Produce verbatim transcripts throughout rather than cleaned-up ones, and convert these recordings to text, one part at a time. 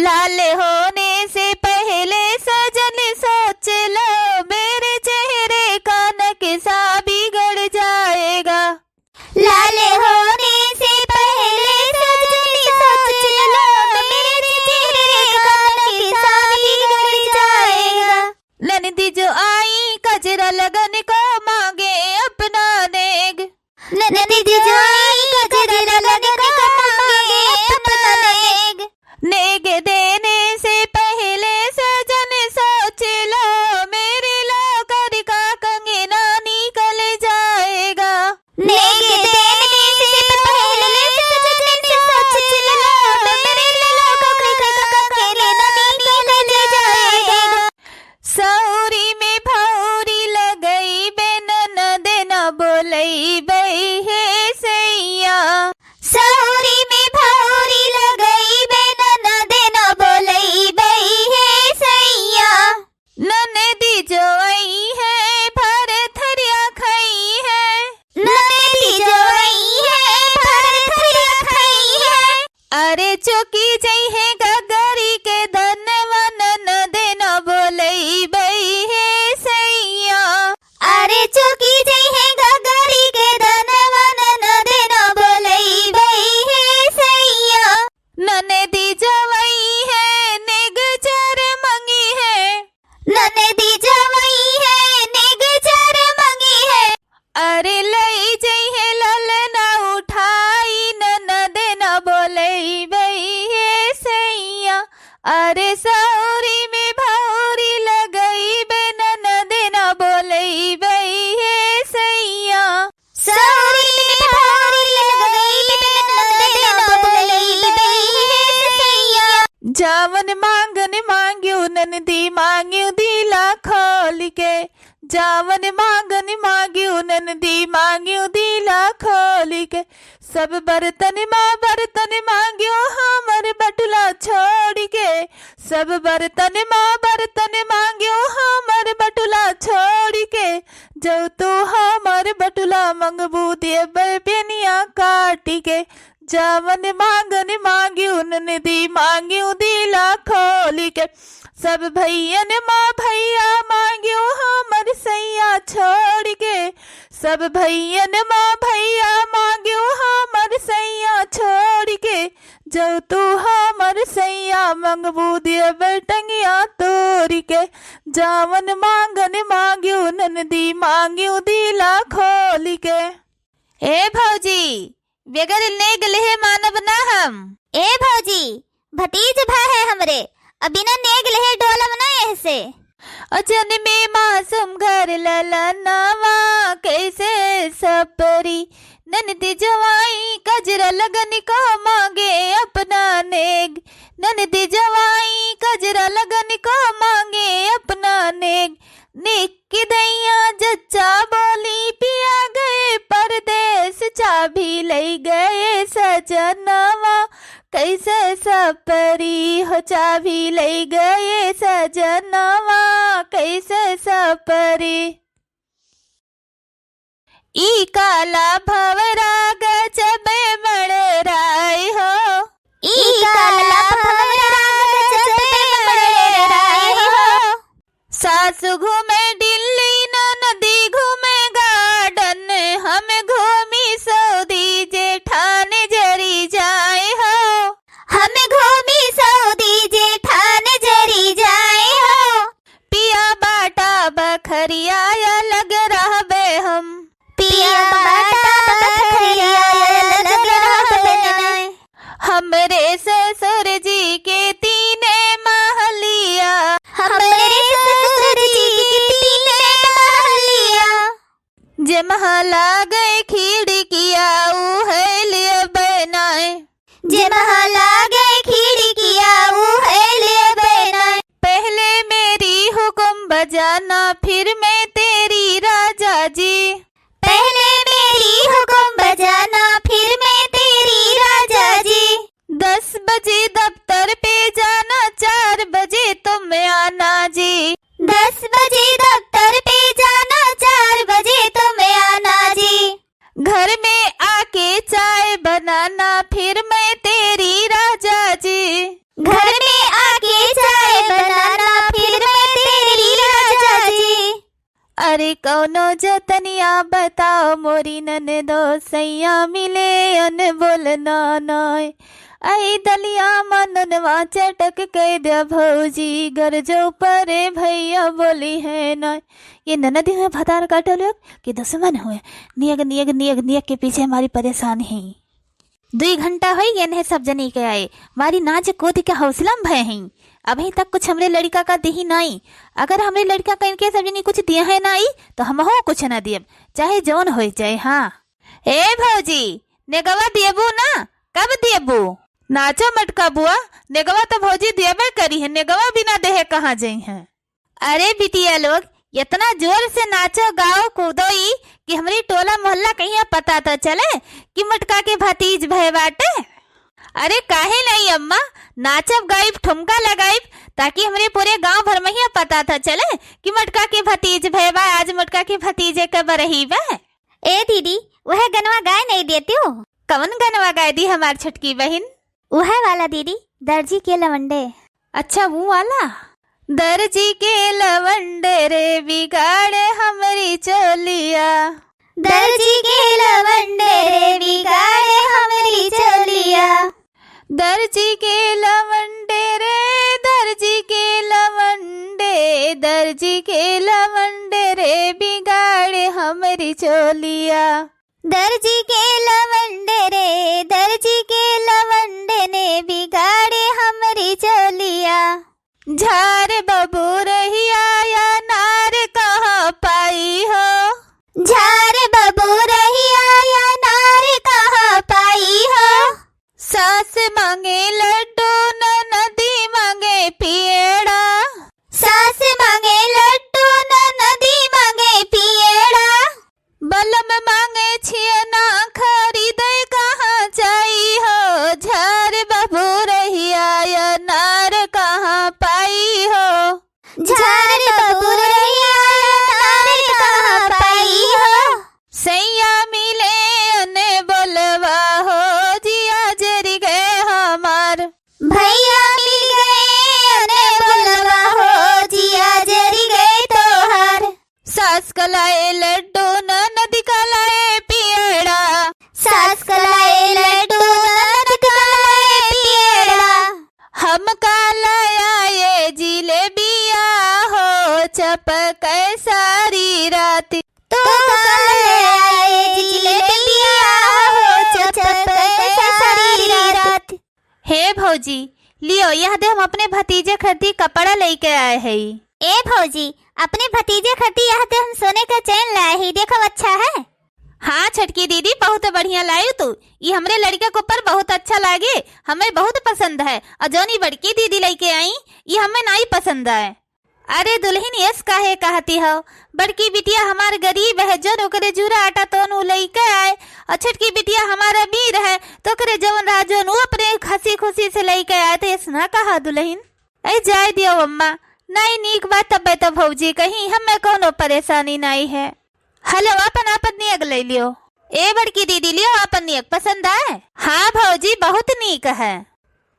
लाल होने से पहले सजन सोच लो, मेरे चेहरे का नक्शा बिगड़ जाएगा। लाल होने से पहले सजन सोच लो, मेरे चेहरे का नक्शा बिगड़ जाएगा। ननदी जो आई कजरा लगन को मांगे अपना नेग। ननदी जो आई कजरा लगन को मांगे अपना नेग। नेग देने से पहले सजन सोच लो, मेरे लोकर का कंगना निकल जाएगा। नेग देने से पहले सजन सोच लो, मेरे लोकर का कंगना निकल जाएगा। सौरी में भौरी लगइबे ननद न बोलइबे हे सैया। सौरी में भौरी लगइबे ननद न बोलइबे हे सैया। ननदी जो आई है भर थरिया खई है। ननदी जो आई है भर थरिया खई है। अरे चुकी जइहे गगरी के धनवा ननद न बोलइबे हे सैया। अरे चुकी जइहे गगरी के धनवा ननद न बोलइबे हे सैया। ननदी जो आई है नेग चार मंगी है। ननदी जो आई है नेग चार मंगी है। अरे लई जइहे ललना उठाई ननद न बोलइबे हे सैया। अरे सौरी में भौरी लगइबे ननद न बोलइबे हे सैया। सौरी में भौरी लगइबे ननद न बोलइबे हे सैया। जावन मांगन मांग्यो ननदी मांग्यो दिला खोल के। जावन मांगन मांग्यो ननदी मांग्यो दिला खोल के। सब बर्तन मा बर्तन मांग्यो हमर बटुला छोड़ के। सब बर्तन मा बर्तन मांग्यो हमर बटुला छोड़ के। जौ तू हमर बटुला मंगबू देबै बेनिया काट के। जावन मांगन मांग्यो ननदी मांग्यो दिला खोल के। सब भइयन मा भइया मांग्यो हमर सैया छोड़ के। सब भइयन मा भइया मांग्यो हमर सैया छोड़ के। जौ तू हमर सैया मंगबू देबै टंगिया तोड़ के। जावन मांगन मांग्यो ननदी मांग्यो दिला खोल के। ए भौजी, बेगर नेग लेहे मानब ना हम। ए भौजी, भतीज भा है हमरे, अब बिना नेग लेहे डोलब ना एहसे। अजन में मासूम घर ललनवा कैसे सपरी। ननद जवाई कजरा लगन को मांगे अपना नेग। ननद जवाई कजरा लगन को मांगे अपना नेग। निक दैया जच्चा बोली पिया गए परदेस, चाभी लई गए सजनवा कैसे सपरी हो, चाभी लई गए सजनवा कैसे सपरी। ई काला भवरा गजबे मड़राई हो। ई काला भवरा गजबे मड़राई हो। सासु घूमे दिल्ली, ननदी घूमे गार्डन, हम घूमी सऊदी, जेठान जरी जाए हो। हम घूमी सऊदी, जेठान जरी जाए हो। पिया बाटा बखरिया अलग रहबे हम। पिया बाटा बखरिया अलग रहबे। हमरे ससुर जी के कौनो जतनिया बताओ मोरी ननदो, सैया मिले अनबोल नानाय। आई दलिया मननवा चटक के दे भौजी, गरजो परे भैया बोली है नाय। ये ननदी हुए भतार काटो लोग कि दुश्मन हुए, नियग, नियग, नियग, नियग के पीछे हमारी परेशान है। दुई घंटा होई गए इन्हें सब जनी के आए, मारी नाच कूद के हौसला में भय हैं। अभी तक कुछ हमरे लड़का का देही नाई। अगर हमरे लड़का का इनके सब जनी कुछ दिया है नाई, तो हमहू कुछ ना दियब, चाहे जौन होई जाए। हाँ। ए भौजी, नेगवा दियबू ना? कब दियबू? नाचो मटका बुआ, नेगवा तो भौजी दियबे करी है, नेगवा बिना देहे कहाँ जाई हैं? अरे बिटिया लोग, इतना जोर से नाचो, गाओ, कूदो ई कि हमरी टोला मोहल्ला कहिया पता तो चले कि मटका के भतीज भय बाटे। अरे काहे नहीं अम्मा, नाचब, गाइब, ठुमका लगाइब, ताकि हमरे पूरे गांव भर महिया पता तो चले कि मटका के भतीज भय बा, आज मटका के भतीजे के बरही बा। ए दीदी, वह गनवा गाय नहीं देती हो? कवन गनवा गाय दी हमार छोटकी बहिन? वह वाला दीदी, दर्जी के लवंडे। अच्छा, वो वाला। दर्जी के लवंडे रे बिगाड़े हमरी चोलिया। दर्जी के लवंडे रे बिगाड़े हमरी चोलिया। दर्जी के लवंडे रे, दर्जी के लवंडे, दर्जी के लवंडे रे बिगाड़े हमरी चोलिया। दर्जी के लवंडे रे, दर्जी के लवंडे ने बिगाड़े हमरी चोलिया। झार बबू रहिया अनार कहाँ पाई हो? झार बबू रहिया अनार कहाँ पाई हो? सास मांगे लड्डू, ननदी मांगे पेड़ा। सास मांगे लड्डू, ननदी मांगे पेड़ा। बलम मांगे छियना, खरीदे कहाँ जाई हो? झार बबू रहिया अनार कहाँ पाई हो? झार बबू रहिया अनार कहाँ पाई हो? सैया मिले अनबोलवा हो, जिया जरि गए हमार। भैया मिल गए अनबोलवा हो, जिया जरि गए तोहार। सास कलाए लड्डू, ननद कलाए पेड़ा। सास कलाए लड्डू, ननद कलाए पेड़ा। हम कलाए जिलेबिया हो, चपके सारी रात। तो कलाए जिलेबिया हो, चपके सारी रात। हे भौजी, लियो, यह दे हम अपने भतीजे खरती कपड़ा लइके आए हई। ए भौजी, अपने भतीजे खरती यह दे हम सोने का चैन लाए हई, देखो अच्छा है। हाँ छोटकी दीदी, बहुत बढ़िया लायू तू। ई हमरे लड़के के ऊपर बहुत अच्छा लागे, हमें बहुत पसंद है। और जौन ई बड़की दीदी लइके आई, ई हमें नाई पसंद आए। अरे दुलहिन, यस काहे कहती हो? बड़की बिटिया हमार गरीब है, जौन ओकरे जूरा आटा तौन उ लइके आए, और छोटकी बिटिया हमार अमीर है, तो ओकरे जौन रहा जौन उ अपने हंसी खुशी से लइके आए, तो यस ना कहा दुलहिन। ऐ जाए दियो अम्मा, नाई नीक बात तब्बे तो भौजी कहीं, हमें कौनो परेशानी नाई है। हलो, आपन आपन नियग ले लियो। ए बड़की दीदी, लियो आपन नियग, पसंद आए? हाँ भौजी, बहुत नीक है।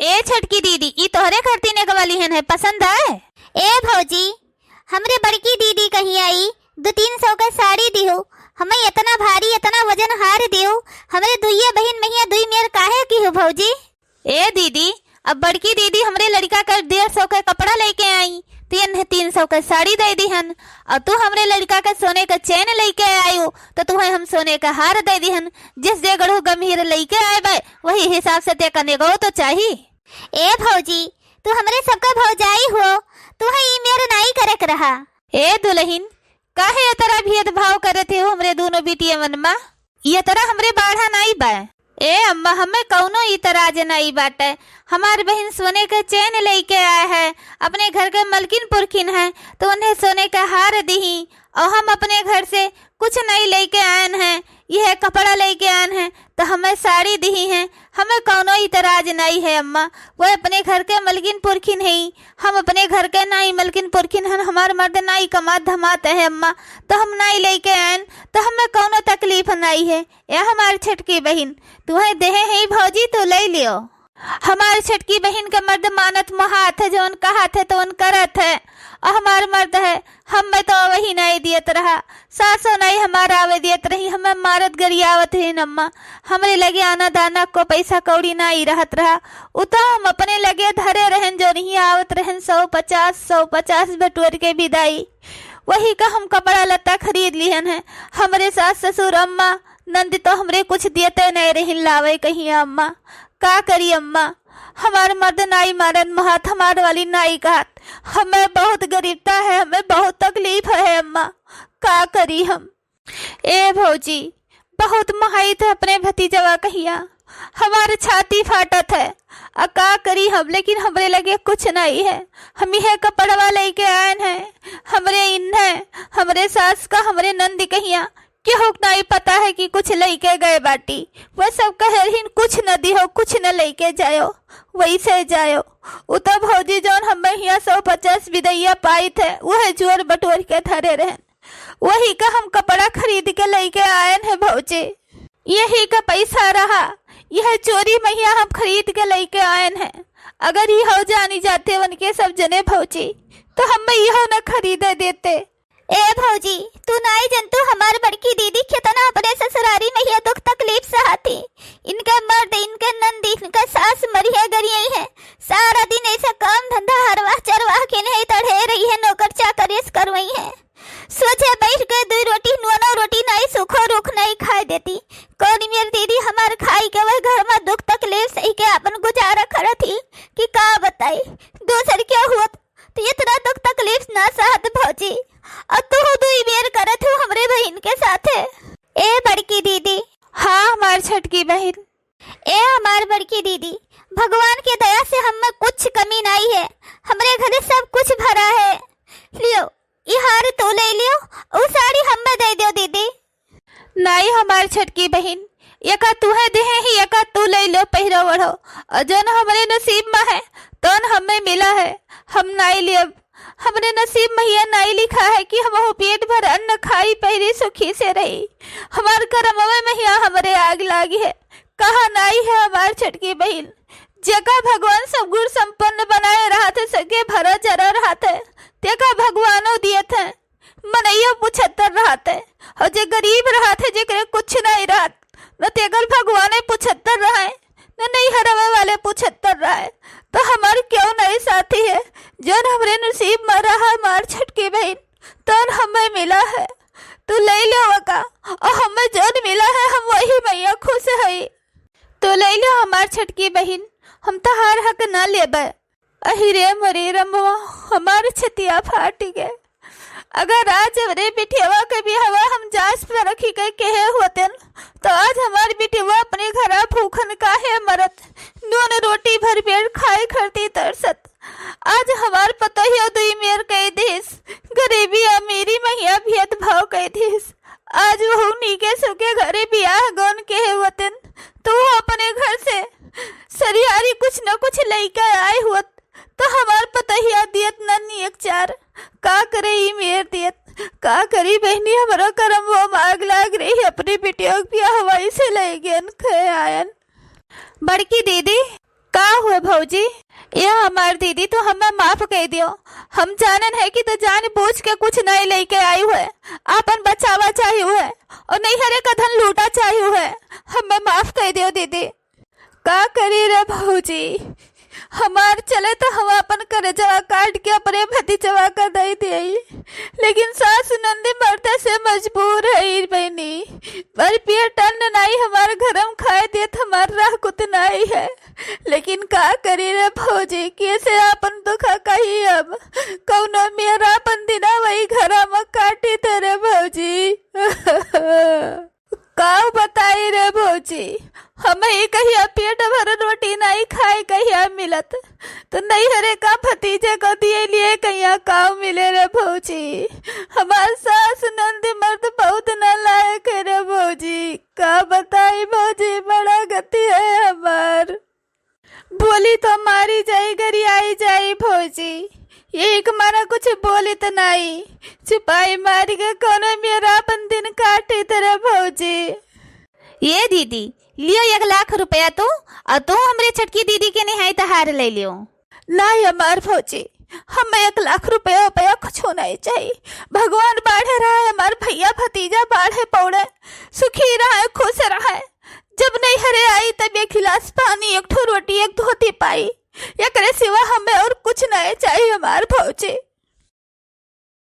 ए छोटकी दीदी, ई तोहरे खरती नेगवा लिहन है, पसंद आए? ए भौजी, हमरे बड़की दीदी कहीं आई, दो तीन सौ के साड़ी दिहो, हमें इतना भारी, इतना वजन हार दिहो, हमरे दुइये बहिन महिया दुई मेर काहे की हो भौजी? ए दीदी, अब बड़की दीदी हमरे लड़का का डेढ़ सौ के कपड़ा लइके आई, तो इन्हें तीन सौ के साड़ी दे दिहन, और तू हमरे लड़का के सोने के चैन लइके आयु, तो तुहें हम सोने के हार दे दिहन। जिस जे गढ़ू गंभीर लइके आए बे, वही हिसाब से ते कनेगो तो चाही। ए भौजी, तू हमरे सबका भौजाई हो, तुहें ई मेर नाई करे के रहा। ए दुलहिन, काहे ये तरह भेदभाव करत हो हमरे दोनों बिटियवन मा? ये तरह हमरे बाढ़ा नाई बा। ए अम्मा, हमें कौनो इतराज नाई बाटे। हमार बहिन सोने के चैन लइके आए है, अपने घर के मलकिन पुरखिन है, तो उन्हें सोने के हार दिही, और हम अपने घर से कुछ नाई लइके आयन है, यह कपड़ा लइके आयन है, तो हमें साड़ी दिही है। हमें कौनो इतराज नाई है अम्मा, वो अपने घर के मलकिन पुरखिन है, हम अपने घर के नाई मलकिन पुरखिन हन, हमार मर्द नाई कमात धमात है अम्मा, तो हम नाई लइके आयन, तो हमें कौनो तकलीफ नाई है। ए हमार छोटकी बहिन, तुहें देहे है भौजी, तू ले लियो। हमार छोटकी बहिन के मर्द मानत मोहात है, जौन कहत है तौन करत है। और हमार मर्द है, हमें तो वही नाई दियत रहा, सासो नाई हमार आवे दियत रही, हमें मारत गरियावत रही अम्मा। हमरे लगे आना दाना को पैसा कौड़ी नाई रहत रहा, उ तो हम अपने लगे धरे रहन, जौन ही आवत रहन सौ पचास, सौ पचास बटोर के बिदाई। वही का हम कपड़ा लत्ता खरीद लिहन है। हमरे सास ससुर अम्मा नंदी तो हमरे कुछ दियते नहीं रहिन लावे कहीं अम्मा। का करी अम्मा, हमार मर्द नाई मारन मोहात, हमार वाली नाई कहत। हमें बहुत गरीबता है, हमें बहुत तकलीफ है अम्मा, का करी हम। ए भौजी, बहुत मोहाइत है अपने भतीजवा कहिया, हमार छाती फाटत है। आ का करी हम, लेकिन हमरे लगे कुछ नहीं है। हम यह कपड़वा लेके आयन है, हमरे इन्हें, हमरे सास का, हमरे नंदी कहिया, केहू के नाई पता है कि कुछ लइके गए बाटी। वह सब कहे रहिन, "कुछ न दिहो, कुछ न लइके जायो, वैसे जायो।" उ तो भौजी जौन हमें हियाँ सौ पचास बिदैया पाइत है, वह जोर बटोर के धरे रहन। वही का हम कपड़ा खरीद के लइके आयन है भौजी। यही का पैसा रहा, यह चोरी महिया हम खरीद के लइके आयन है। अगर ई हो जानी जाते उनके सब जने भौजी, तो हमें यहो न खरीदे देते। ए भौजी, तू नाई जनतू हमार बड़की दीदी कितना अपने ससुरारी में ये दुख तकलीफ सहती। इनके मर्द, इनके नंदी, इनके सास मरिहे गरियई है। सारा दिन ऐसे काम धंधा हरवाह चरवाह के नहीं तढ़े रही है, नौकर चाकर ऐस करवई है। सोचे बैठ के दुई रोटी, नोनो रोटी नाई सूखो रूख नाई खाए देती। कौन मेर दीदी हमार खाई के वह घर में दुख तकलीफ सही के अपन गुजारा करत ही कि का बताई। दूसर क्या हुआ तो इतना दुख तकलीफ ना सहत भौजी, और तू दुई बेर करत हो हमरे बहिन के साथे। ए बड़की दीदी। हाँ, हमार छोटकी बहिन। ए हमार बड़की दीदी, भगवान के दया से हमें कुछ कमी नाई है, हमरे घरे सब कुछ भरा है। लियो, ई हार तू ले लियो, उ साड़ी हमें दे दियो दीदी। नाई हमार छोटकी बहिन, एका तुहे देहे ही, एका तू ले लो, पहिरो ओढ़ो। और जौन हमरे नसीब में है, तौन हमें मिला है, हम नाई लेब। हमरे नसीब में यह नाई लिखा है कि हमहू पेट भर अन्न खाई, पहिरी, सुखी से रही। हमार करमवे में यहाँ हमरे आग लागी है। कहाँ नाई है हमार छोटकी बहिन? जेका भगवान सब गुण संपन्न बनाए रहत है, सके भरा चरा रहत है, तेका भगवानो दियत है। मनइयो पुछत्तर रहत है, और जे गरीब रहत है, जेकरे कुछ नहीं रहत, न तेकर भगवाने पुछत्तर रहे, न नैहरवे वाले पुछत्तर रहे। तो हमार क्यों नहीं साथी है, जौन हमरे नसीब में रहा हमार छोटकी बहिन, तौन हमें मिला है। तू ले लो ओका, और हमें जौन मिला है, हम वही मैया खुश हई। तू ले लो हमार छोटकी बहिन, हम तहार हक ना लेबे। अहि रे मोरे रमवा, हमार छतिया फाटि गए। अगर आज हमरे बिटियवा के बियाहवा हम जाँच परखी के केहे होतेन, तो आज हमार बिटियवा अपने घरा भूखन काहे मरत, नून रोटी भर पेट खाए खरती तरसत। आज हमार पतोहियो दुई मेर कह दिस, गरीबी अमीरी महिया भेदभाव कह दिस। आज वहू नीके सुखे घरे बियाह गौन केहे होतेन, तो वो अपने घर से सरियारी कुछ न कुछ लइके आए होत, तो हमार पतोहिया दियत न नीक चार। का करे ई मेर दियत, का करी बहिनी, हमरो करमवा में आग लाग रही, अपनी बिटियों के बियाह वही से ले गयन खे आयन। बड़की दीदी, का हुए भौजी? ये हमार दीदी, तू हमें माफ कह दियो। हम जानन है कि तू जान बूझ के कुछ नहीं लेके आई हुए, आपन बचावा चाही हुए और नैहरे का धन लूटा चाही हुए। हमें माफ कह दियो दीदी। का करी रे भौजी, हमार चले तो हम अपन करेजवा काट के अपने भतीजवा का दे देई, लेकिन सास नंदी मरते से मजबूर है बहनी। भर पेट अन्न नाई हमार घर में खाए देत, हमार राह कुत नाई है, लेकिन का करी रे भौजी, कैसे अपन दुख कही अब? कौनो मेरा अपन दिना वही घर में काटी तेरे भौजी। का बताई रे भौजी, हम ही कहिया पेट भर रोटी नाई खाए कहिया मिलत, तो नैहरे का भतीजे को दिए लिए कहिया काव मिले रे भौजी। हमार सास नंद मर्द बहुत नालायक है रे भौजी, का बताई भौजी, बड़ा गति है हमार। बोली तो मारी जाई, गरियाई जाई भौजी। यही के मारा कुछ बोली तो नाई। चुपाई मारी के कोनो मेरा अपन दिन काटी तेरे भौजी। ये दीदी, लियो एक लाख रुपया तू, और तू हमरे छोटकी दीदी के निहाई तहार ले लियो। ना हमार भौजी, हमें एक लाख रुपया, रुपया कुछो नहीं चाहिए। भगवान बाढ़े रहे, हमार भैया भतीजा बाढ़े पौड़े, सुखी रहे, खुश रहे। जब नैहरे आई तब एक गिलास पानी, एक ठो रोटी, एक धोती पाई। एकरे सिवा हमें और कुछ नहीं चाहिए हमार भौजी।